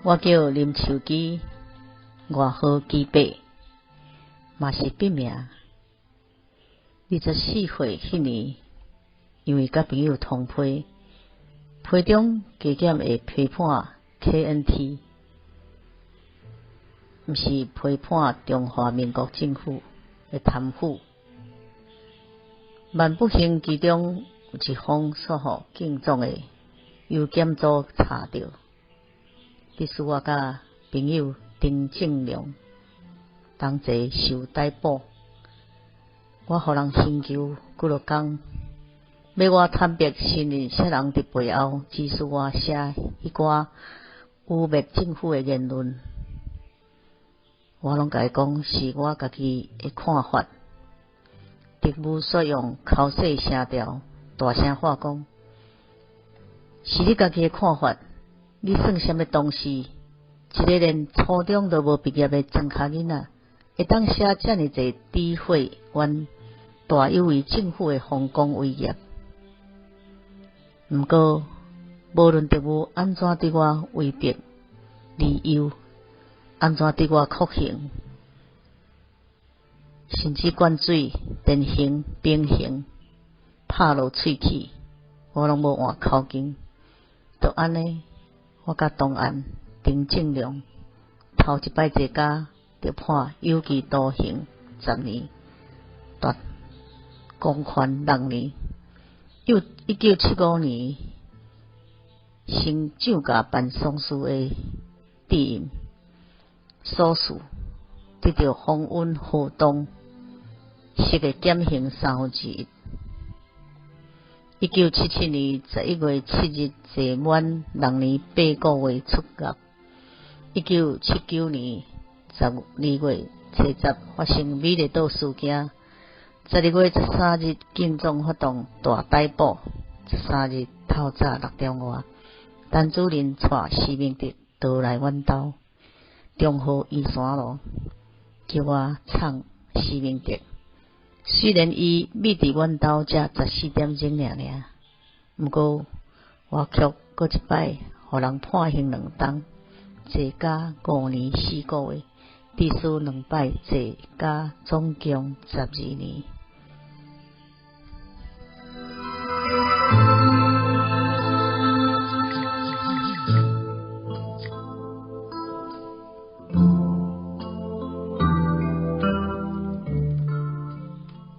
我叫林秋基，外號基伯，嘛是筆名。24歲彼年，因為佮朋友通批，批中加減會批判 KMT，毋是批判中華民國政府的貪腐。萬不幸其中有一封煞予警總的郵檢組查著。致使我佮朋友丁正良同齊受逮捕，我予人刑求幾落工，欲我坦白承認啥人佇背後指使我寫彼寡污衊政府的言論，我攏共伊講是我家己的看法。特務煞用剾洗聲調大聲喝講：是你家己的看法？你算啥物東西？一个連初中都無畢業的莊跤囡仔，會當寫遮爾濟詆毀阮大有為政府的豐功偉業？毋過，無論特務按怎對我威逼利誘，按怎對我酷刑，甚至灌水、電刑、冰刑、拍落喙齒，我攏無換口徑。就按呢，我佮同案丁正良頭一擺坐監，就判有期徒刑10年，奪公權6年。又1975年，升掌舵辦喪事的主任，所事得著風雲浩蕩式的減刑1/3。1977年11月7日坐滿6年8個月出獄。1979年12月70發生美麗島事件。12月13日，警總發動大逮捕。13日透早6點外，陳主任帶施明德倒來阮兜，中和宜山路，叫我送施明德。雖然伊覕佇阮兜才14點鐘爾爾，毋過我卻閣一擺予人判刑2冬，坐監5年4個月，致使兩擺坐監總共12年。